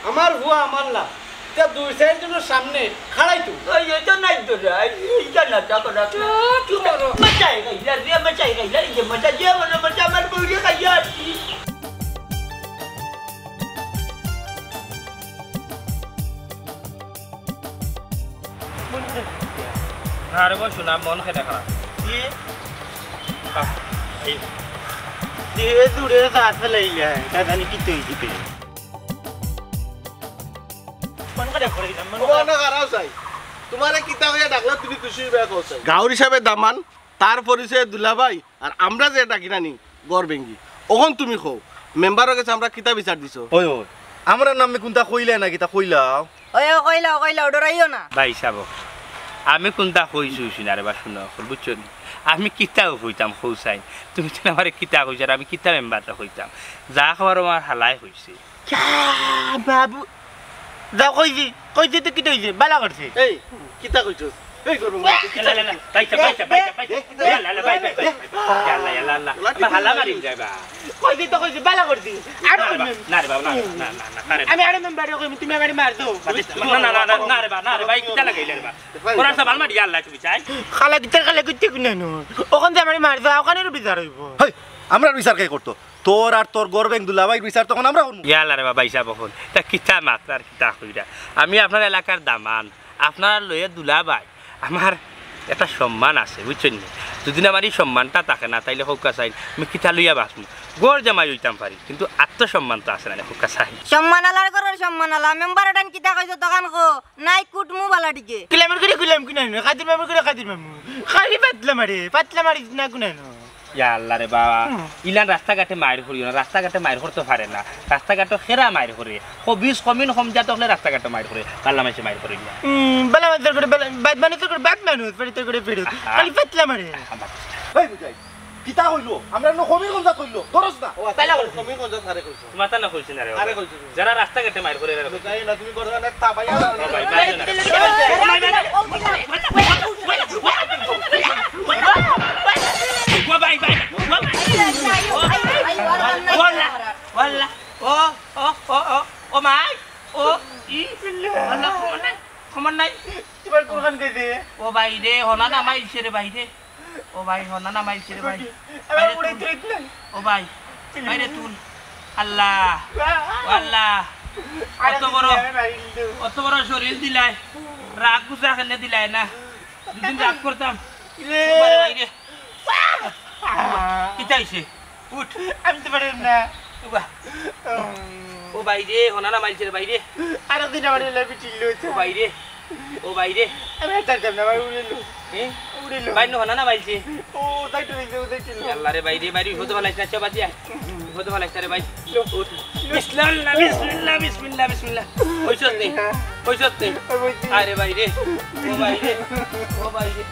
আমার ফুয়া আমার লাখ, ইতা দুই চাইর জনর সামনে খাড়াই তো। ওই, ওই তো নাই তো রে, এই, এইটা না, তা করা না। চুপ করো। মজাই খাইলা, রে মজাই খাইলা, এই যে মজা, যে মজা, মজা আমার বউরে খাইয়া আর কি। না রে বউ, শোনা, মন খাইলে খারাপ। কি? আহ, এই। ধীরে ধীরে তা ফেলাইলে, তা জানি কি তুই দিবে। মন খারাপ করে দিলাম, মন ও, খারাপ। না, খারাপ চাই। তোমারে কিতা কইয়া ডাকলা, তুমি খুশি হইবে, কও চাই। গাঁওর হিসাবে দামান, তার পরিচয়ে দুলাভাই, আর আমরা যে ডাকি নানি, ঘর ভেঙ্গি। অখন তুমি কও, মেম্বারর গেছে আমরা কিতা বিচার দিছো? ওই, ওই, আমরার নামে কুনতা কইলায় না, কিতা কইলাও? ওই, ওই, কইলাও, কইলাও, ডরাইও না। ভাই সাব, আমি কুনতা কইছি, কইছি না রে বা, শুনো, বুঝছো নি? আমি কিতা কইতাম, কও চাই। তুমি তো আমারে কিতা কইছো, আর আমি কিতা মেম্বাররে কইতাম? যা কওয়ার আমার হালায় কইছে। যা বাবু, যাও কই দি, কই দি তো কিতা অইছে, বালা করছে। এই, কিতা কইছস? এই করবো না, তুই কিতা লা, লা, লা, কইছস? বাইসা, বাইসা, বাইসা, বাইসা। এ, এ, লা, লা, লা, বাই, বাই, বাই। এ, ইয়া আল্লাহ, ইয়া আল্লাহ, আল্লাহ। লা, আমার হালা মারি যায় বা। কই দি তো কইছে, বালা করছি। আর না রে বা, কইবে। না রে বা, না, না, না, না, না রে বা। আমি আরো মেম্বারে কইমু, তুমি আমারে মার দাও। না, না, না, না, না রে বা, না রে বা, কিতা লাগাইলে রে বা? ওরা সব আলমারি, ইয়া আল্লাহ, তুমি চাই। খালা দিতে, খালা করতে কুনে নু? ওখান যে আমারে মার দাও, ওখানেরও বিচার অইবো। হেই, আমরার বিচার কে করতো? তোর আর তোর ঘর ভেং দুলাভাইর বিচার তখন আমরা করমু। ইয়া আল্লাহ রে বাবা, হিসাব অখন। তা কিতা মাতরা আর কিতা কইরা? আমি আপনার এলাকার দামান, আপনার লগে দুলাভাই, আমার একটা সম্মান আছে, বুঝছইন নি? যদি না আমার ই সম্মানটা থাকে না, তাইলে কউক্কা চাইন, আমি কিতা লইয়া বাঁচমু? ঘর জামাই অইতাম পারি, কিন্তু আত্মসম্মান তো আছে না, কউক্কা চাইন। সম্মান আলার ঘরর সম্মান আলা, মেম্বার ওটান কিতা কইছো তখন কো? নাই কুটমু বালা টিকে। কিলামের করে কিলাম কি নাই নয়, কাদির মামুর করে কাদির মামু। খালি পাতলা মারে, পাতলা মারি না গুনাই নয়। ইয়া আল্লাহ রে বাবা, হুম। ইলান রাস্তাঘাটে মাইর করিও না, রাস্তাঘাটে মাইর করতে পারে না, রাস্তাঘাটে খেরা মাইর করে, খবিস কমিন কম জাত অকলে রাস্তাঘাটে মাইর করে, বালা মাইনষে মাইর করে না। হুম, বালা মানুষ করে, বালা, বাদ মানুষ করে, বাদ মানুষ, ফেরিতে করে ফেরত। আহা। খালি পাতলা মারে। আহা, বাদ। এই বুঝাই, কিতা কইলো? আমরা নু কমিন কম জাত কইলো, ধরস না। ও, আচ্ছা, বালা করছি। কমিন কম জাত সারে কইছো। মাথা না কইছি না রে বাবা। আরে কইছো। যারা রাস্তাঘাটে মাইর করে এরা। বুঝাই না, তুমি বড় অনেক তাবাইয়া। ও ভাই, মাইর না। ও ভাই, ভাই। ও ভাই। ও আল্লাহ, ও আল্লাহ। ও, ও, ও, ও, ও মাই। ও, ই, আল্লাহ, খবর নাই, খবর নাই। তোমার কোনখান কইছে? ও ভাই রে, হনা না মাইলছে রে ভাই রে। ও ভাই, হনা না মাইলছে রে ভাই। আমার বাইরে উড়ে তুল। তুই না। ও ভাই, বাইরে তুল। আল্লাহ, ও আল্লাহ, অত বড়, অত বড় শরীর দিলায়, রাগ গুছা কেনে দিলায় না? দুদিন রাগ করতাম। ওবারে বাইরে। কিতা অইছে? উঠ। আমি তো পারি না। উবা। ও বাইরে, হনা না মাইলছে রে বাইরে। আরেকদিন আমার এলা পিটিল লইছে। ও বাইরে, ও বাইরে। আমি আর চাইতাম না, আমার উড়ে লো। হ্যাঁ? উড়ে লো। বাইর হনা না মাইলছে। ও, তাই তো দেখতে, ও দেখতে লো। আল্লাহ রে বাইরে, বাইরে, বিপদে ফালাইছ না, চাবা দিয়া। বিপদে ফালাইছ না রে ভাই। উঠ। বিসমিল্লাহ, বিসমিল্লাহ, বিসমিল্লাহ, বিসমিল্লাহ। অইছস নি? অইছস নি? আরে বাইরে, ও বাইরে, ও বাইরে।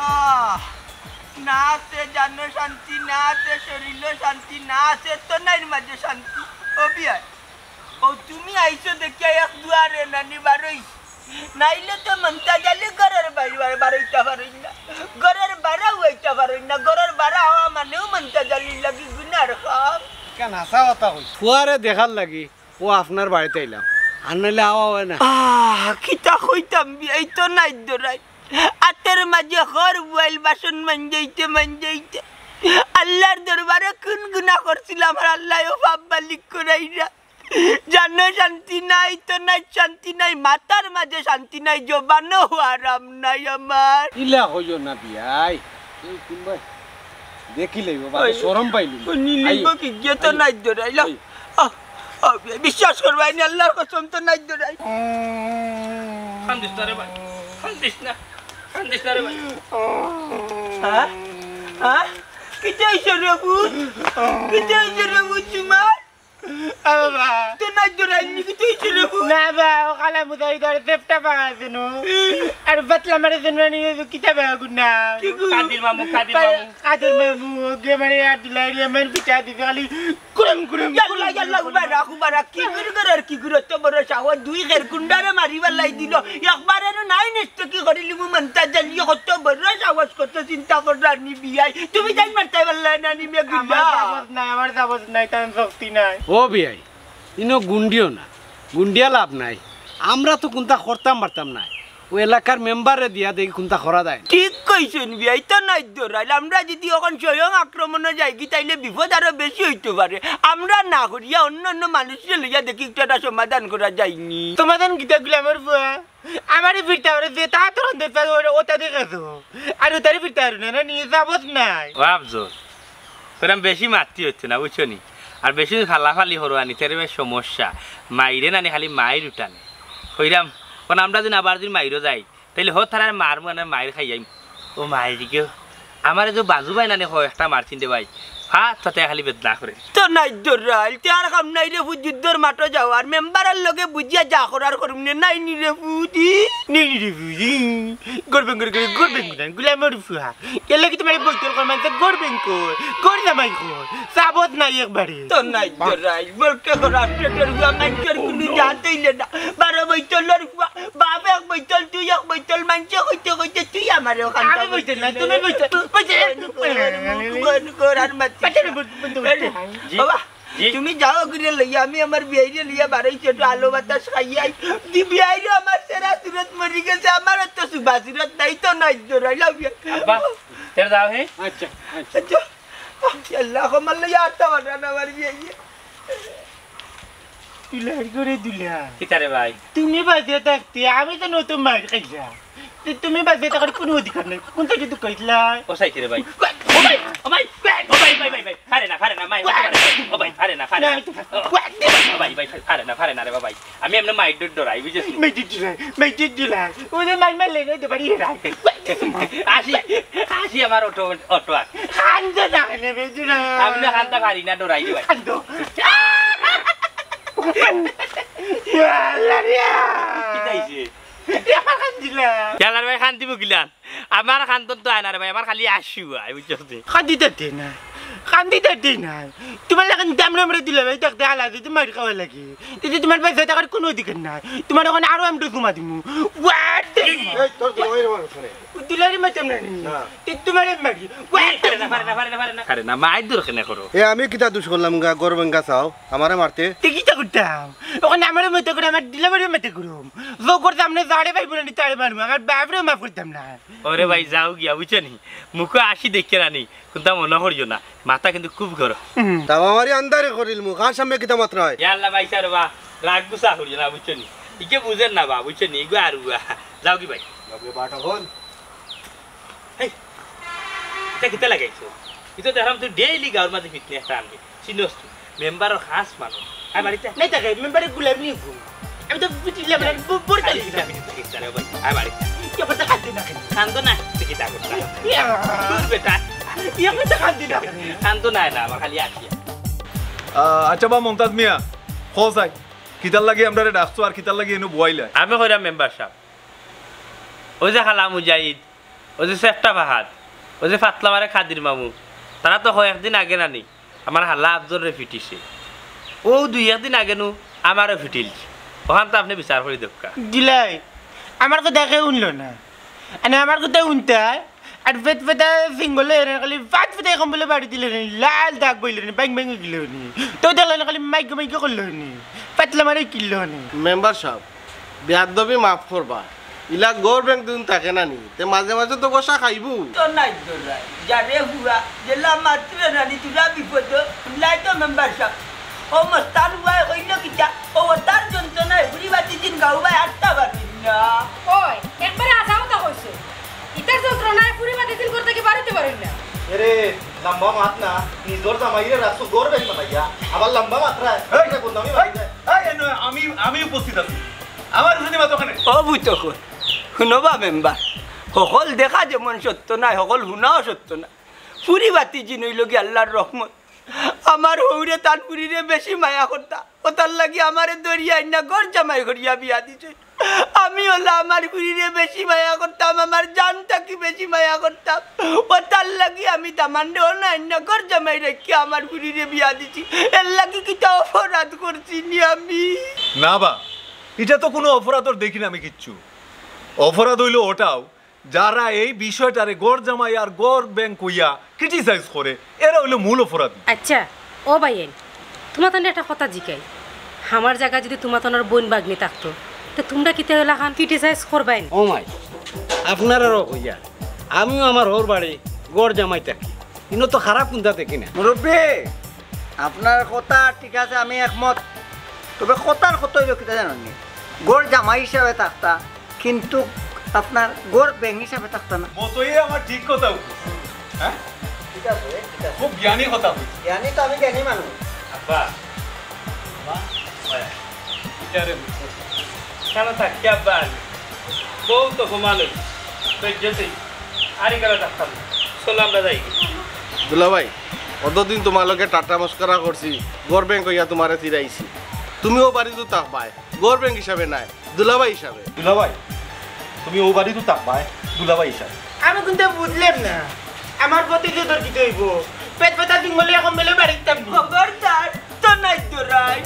আহ, না আছে জানো শান্তি, না আছে শরীরও শান্তি, না আছে তো নাই মাঝে শান্তি। ও বিয়াই, ও তুমি আইছো দেখিয়া এক দুয়ারে নানি বারইছ, নাইলে তো মন্তাজ আলী ঘরর বাইরে বারইতা পারইন না, ঘরর বারা অইতা পারইন না, ঘরর বারা অওয়া মানেউ মন্তাজ আলীর লাগি গুনার কাম। কেন হাছা কথা কইছ? ফুয়ারে দেখার লাগি ও আপনার বাড়িত আইলাম, আর নাইলে আওয়া অয় না। আহ, কিতা কইতাম বিয়াই, তো নাই দরাই। আতের মাঝে খর বুয়াইল বাসন মাঞ্জাইতে মাঞ্জাইতে আল্লাহর দরবারে কুন গুনা করছিলাম, আর আল্লায় ও পাপ মালিক করাইরা। জানো শান্তি নাই, তো নাই শান্তি নাই, মাথার মাঝে শান্তি নাই, জবানও আরাম নাই আমার। ইলা কইও না বিয়াই, এই কুনবায় দেখি লইব, বাদে শরম পাইলি। ও নিলিব আইও। কি গিয়ে তো আইও। নাই দরাইলা। আইও। আহ, আহ, বিশ্বাস করবায় নি, আল্লাহর কসম তো নাই দরাই। কান্দিস না রে ভাই, কান্দিস না, কান্দিস না রে ভাই। হ্যাঁ? হ্যাঁ? কিতা অইছে রে পুত? কিতা অইছে রে পুত তোমার? আ বাবা। তো নাই দরাই নি, কিতা অইছে রে পুত? না বা, ও কালা মুদাই ধরে চেপটা পাওয়া যেন। আর বাতলা মারে যেন নি, কিতা বেয়া গুনা। কি গু? কাদির মামু, কাদির মামু। কাদির মামু, ওকে মানে আর দিলাই রে, মানে পিঠা দিতে খালি কুরুম, কুরুম, ইয়াল্লা, কুরুম, ইয়াল্লা, কুরুম। উবারা, উবারা, কি গুরু গরর, কি গুরু, অত বড় সাহস, দুই ঘের গুন্ডারে মারি বালাই দিল। একবার এর নাই নিস্ত কি করিলি, মু মন্তা জানি, কত বড় সাহস, কত চিন্তা কররা নি বিয়াই। তুমি জান মারতায় পারলায় না নি মে গুলা। আমার সাহস নাই, আমার সাহস নাই, তার শক্তি নাই। ও বিয়াই, ইনো গুন্ডিও না, গুন্ডিয়া লাভ নাই। আমরা তো কুন্তা করতাম পারতাম না। ও এলাকার মেম্বাররে দিয়া দেখি কুন্তা করা যায়। ঠিক কইছইন বিয়াই, তো নাই দরাইল। আমরা যদি অখন স্বয়ং আক্রমণে যাইগি, তাইলে বিপদ আরো বেশি অইতো পারে। আমরা না করিয়া অন্য অন্য মানুষরে লইয়া দেখি একটা, একটা সমাধান করা যায়নি। সমাধান কিতা গুলামর ফুয়া? আমারে ফিরতা পারে, যে তা তোর দেখতা ওটা দেখে তো। আর ওটারে ফিরতা পারে না, না, নিয়ে যাবত নাই। ও আফজল, তোরা বেশি মাতি অইতো না, বুঝছো নি? আর বেশি ফালাফালি করো আনি, তেরে ভাই সমস্যা। মাইরে নানি খালি মাইর উঠানে। কইরাম, কারণ আমরা যদি আবার যদি মাইরও যাই, তাইলে হো তারার মার মানে মাইর খাইয়াই। ও মাইর গিয়ে, আমারে যে বাজু ভাই নানি হয় একটা মারছিন দে ভাই, ফাত ফাতে খালি বেদনা করে। তো নাই দরাইল, তে আর কাম নাই রে ফুত, যুদ্ধর মাঠো যাও, আর মেম্বারর লগে বুঝিয়া যা করার করুম নে, নাই নি রে ফুত, ই? নেই নি রে ফুত, ই? গড় বেঙ্গর করে, গড় বেঙ্গর, গুলামর ফুয়া। এর লাগি তোমার বইতল কর মানছে, গড় বেঙ্গর, গড় জামাই কর, সাবত নাই একবারে। তো নাই দরাইল, বলকে কর, আফটার ফুয়া, মাইনষর কুনু জাত অইলে না। বারো বইতলর ফুয়া, বাপ এক বইতল, তুই এক বইতল, মানষে কইতে কইতে তুই আমারে অখান আমি বইতল না, তুমি বইতল, বইতল। কর, কর, আর মাত। জি। বাবা, জি। তুমি যাও গিরে লইয়া, আমি আমার বিয়াইরে লইয়া বারইছি, একটু আলো বাতাস খাইয়াই। দি বিয়াইরে আমার সেরা সুরত মরি গেছে, আমার তো সুবা সুরত নাই, তো নাই দরাইল বিয়া। আব্বা, তেরে যাও, হে? আচ্ছা, আচ্ছা। আচ্ছা। আল্লাহ, আমার লইয়া আটটা বাটা না আমার বিয়াইরে। দুলার করে দুলা। কিতা রে ভাই? তুমি বাঁচিয়া থাকতে আমি তো নতুন মাইর খাইলাম। তে তুমি বাঁচিয়া থাকার কোনো অধিকার নাই। কোন থেকে দুঃখ হইছিলা? ও সাইতে রে ভাই। ও ভাই, ও ভাই, ও ভাই, ভাই, ভাই, ভাই, পারে না, পারে না, মাই, ও ভাই, ও ভাই, পারে না, পারে না। না, একটু ও ভাই, ভাই, ভাই, পারে না, পারে না রে ভাই। আমি এমনি মাইর ডর ডরাই, বুঝছিস? মেজিক দিলাই, মেজিক দিলাই। ওরে মাই মারলে রে, দে বাড়ি হেরাই। আসি, আসি আমার অটো, অটো আর। কান্দো না, নে বেজুরা। আমি না কান্দা পারি না, ডরাই রে ভাই। কান্দো। ইয়া আল্লাহ রে। কিতা অইছে? ইয়া কান্দিলা। ইয়ালার ভাই কান্দিব কিলান? আমার কান্দন তো আয় না রে ভাই, আমার খালি আসু আয়, বুঝছস নি? কান্দিতে দে না, কান্দিতে দে না। তোমার লাখান দামড়া মরে দিলে ভাই, দেখতে আলা দিতে মার খাওয়া লাগে। দিদি, তোমার বাঁচিয়া থাকার কোনো অধিকার নাই। তোমার অখন আরো আমি ঘুমা দিমু। What the— এই, তোর দুলাভাইরে মারছ কেনে? দুলাভাইরে মারতাম না নি? না। তে তোমারে মারি। What the— পারে না, পারে না, পারে না, পারে না। আরে না, মাইর দূর কেনে করো? এ, আমি কিতা দোষ করলাম গা, গরু বেঙ্গা চাও, আমারে মারতে? তে কিতা করতাম? অখন আমারে মতো করে আমার দুলাভাইরে মতো করুম। জো করতাম না, যারে ভাই বলে তারে মারমু, আমার বাপরেও মাফ করতাম না। ওরে ভাই, যাও গিয়া, বুঝছো নি? মুখো আসি দেখে রানি। তা মনো করিও না, মাথা কিন্তু খুব গরম। তাও আমারই আন্দারে করিল মুখ, আর সামনে কিতা মাত্রায়? ইয়া আল্লাহ, ভাই স্যার বা, রাগ গুসা করিও না, বুঝছো নি? ইকে বুঝের না বা, বুঝছো নি? ইগু আর উয়া। যাও কি ভাই? বাপরে বাট হল। হেই, ইটা কিতা লাগাইছো? ইটা দেখলাম তুই ডেইলি গাঁওর মাঝে ফিটনেস আনবি। চিনস তুই? মেম্বারর খাস মানুষ। আয় বাড়িতে। নাই থাকে, মেম্বারে গুলাম নি ঘুম। আমি তো বুঝলাম না, ব-, বড় খালি তালি ইটা দিলাম। আমি তো ঠিক তারে ভাই। আয় বাড়িতে। কি কথা খাদ্য না খালি? কান্দো না, তুই কিতা করতা? ইয়া। দূর বেটা। ইয়া কথা খাদ্য না খালি। কান্দো না, না, আমার খালি আসিয়া। আহ, আচ্ছা বা মমতাজ মিয়া, খোঁজ আই। কিতার লাগি আমরারে ডাকছো আর কিতার লাগি এনু বওয়াইলা? আমি কইরাম মেম্বার সাব, ওই যে খালা মুজাহিদ, ওই যে সেফটা ফাহাদ, ওই যে ফাতলামারে খাদির মামু, তারা তো কয়েকদিন আগে নানি আমার হালা আফজলরে ফিটিছে। ও দুই একদিন আগে নু আমারও ফিটিলছে। ওখান তো আপনি বিচার করি দেউক্কা। দিলাই, আমার কথা কেউ শুনলো না। আনে আমার কথা শুনতে হয়। আর ফেত ফেতা ফিঙ্গলে এনে খালি ফাত ফেতা এখন বলে বাড়ি দিলে নি, লাল দাগ বইলে নি, ব্যাং ব্যাং গিলে নি। তো দেখলে না খালি মাইকে মাইকে করলো নি, পাতলা মারে কিনলো নি। মেম্বার সাব, বেয়াদবি মাফ করবা, ইলা গড় ব্যাং দুন থাকে না নি, তে মাঝে মাঝে তো গোসা খাইবু। তো নাই দরাই, যারে হুয়া, জেলা মাত্র নানি তুরা বিপদ, লাই তো মেম্বার সাব। ও মস্তান হুয়ায় কইল কিতা, ও তার যন্ত্রণায় ঘুরি বাতি দিন গাউ বায় আটটা পারবি না। ওই, একবারে আজাও তো কইছে। ইতার যন্ত্রণায় ফুরি বাদে দিন করতে কি বাড়িতে পারেন না? এরে, লম্বা মাত না, নিজর জামাইরে রাখছো গড় ব্যাং বানাইয়া, আবার লম্বা মাতরায়, এই, এটা বদনামি এই, বানাই যায়। এই, এনো আমি, আমি উপস্থিত আছি। আমার উপরে মাতো কেনে? ও বুঝতো কই? হুনো বা মেম্বার, হকল দেখা যেমন সত্য নায়, হকল হুনাও সত্য নায়। ফুরি বাতি জিন অইল কি আল্লাহর রহমত। আমার হউরে তান ফুরিরে বেশি মায়া করতা, ও তার লাগি আমারে দরিয়া আইনা ঘর জামাই করিয়া বিয়া দিছে। আমি হলা আমার ফুরিরে বেশি মায়া করতাম, আমার জান থাকি বেশি মায়া করতাম। ও তার লাগি আমি তামান্ডে ও না আইনা ঘর জামাই রাখিয়া আমার ফুরিরে বিয়া দিছি। এর লাগি কিতা অপরাধ করছি নি আমি? না বা, ইটা তো কুনু অপরাধর দেখি না আমি কিচ্ছু। অপরাধ অইল ওটাও, যারা এই বিষয়টারে গড় জামাই আর গড় ব্যাং কইয়া criticize করে, এরা অইল মূল অপরাধী। আচ্ছা, ও ভাইয়াইন, তুমার তানরে একটা কথা জিকাই, আমার জাগাত যুদি তুমার তানর বইন ভাগ্নি থাকতো, তে তুমরা কিতা অলাখান criticize করবাইন? ও মাই, আপনারারও কইয়া, আমিও আমার হউর বাড়ি গড় জামাই থাকি, ইনো তো খারাপ কুন্তা দেখি না। মুরব্বি, আপনার কথা ঠিক আছে, আমি একমত। তবে কথার কথা অইল কিতা জানইন নি? গড় জামাই হিসাবে থাকতা, কিন্তু আপনার গড় ব্যাং হিসাবে থাকতা না। মতোই আমার ঠিক কথা কইছে। হ্যাঁ? ঠিক আছে, ঠিক আছে। খুব জ্ঞানী কথা কইছে। জ্ঞানী তো আমি জ্ঞানী মানুষ। আব্বা, মা, মায়া, ইটারে বুঝছো। কেন থাকি আব্বা আমি? বউত অপমান অইছে। তো ইজ্জতেই। আর ইখানো থাকতাম না। চলো আমরা যাই। দুলাভাই, অতদিন তুমার লগে ঠাট্টা মস্করা করছি, গড় ব্যাং কইয়া তুমারে চিরাইছি। তুমিও বাড়িত থাকবায়, গড় ব্যাং হিসাবে নায়, দুলাভাই হিসাবে। দুলাভাই, তুমি ও বাড়িত থাকবায়, দুলাভাই হিসাবে। আমি কুন্তা বুঝলাম না, আমার প্রতি যে তোর কিতা অইব? পেট পেটা দিন বলে এখন বেলে বাড়িত থাকবো। খবরদার, তো নাই তো রাই।